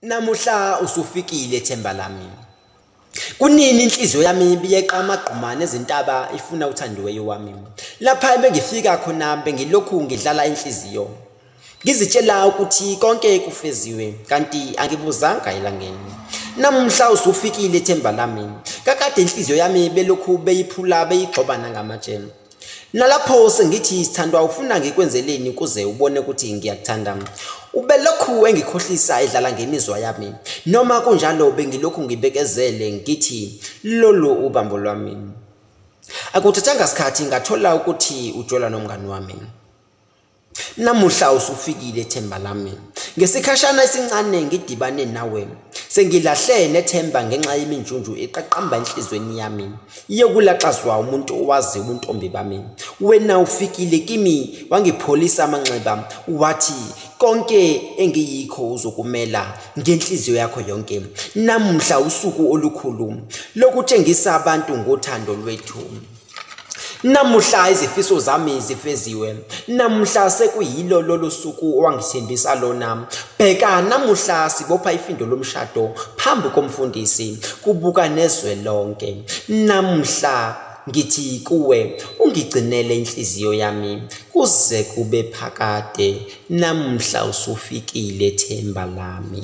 Namuhla usufikile themba lami. Kunini inhliziyo yami ibiyeqa amagquma nezintaba ifuna uthandiweyo wami. Lapha ebengifika khona bengilokhu ngidlala inhliziyo. Ngizitshela ukuthi konke kufeziwe kanti angibuzanga elangeni. Namuhla usufikile ithemba lami. Kakade inhliziyo yami belokhu beyiphula beyigxoba nangamatshe. Nalapho sengithi sithandwa ufuna ngikwenzeleni ukuze ubone ukuthi ngiyakuthanda. Ubelokhu engikhohlisa edlala ngemizwa yami. Noma kunjalo bengilokhu ngibekezele ngithi lolu ubambo lwami. Akuthathanga sikhathi ngathola ukuthi ujola nomngani wami. Namuhla usufikile themba lami. Ngesikhashana esincane ngidibane nawe. Sengilahle nethemba ngenxa yeminjunju eqaqamba enhlizweni yami. Yokulaxazwa umuntu owazi ubuntombi bami. Wena ufikile kimi wangipholisa amanxeba wathi konke engiyikho uzokumela ngenhliziyo yakho yonke. Namuhla usuku olukhulu lokutshengisa abantu ngothando lwethu. Namuhla izifiso zami zifeziwe. Namuhla sekuyilo lolu suku owangithembisa lona. Bheka namuhla sibopha ifindo lomshado phambi komfundisi kubuka nezwe lonke. Namuhla ngithi kuwe ungigcinele inhliziyo yami kuze kube phakade. Namuhla usufikile themba lami.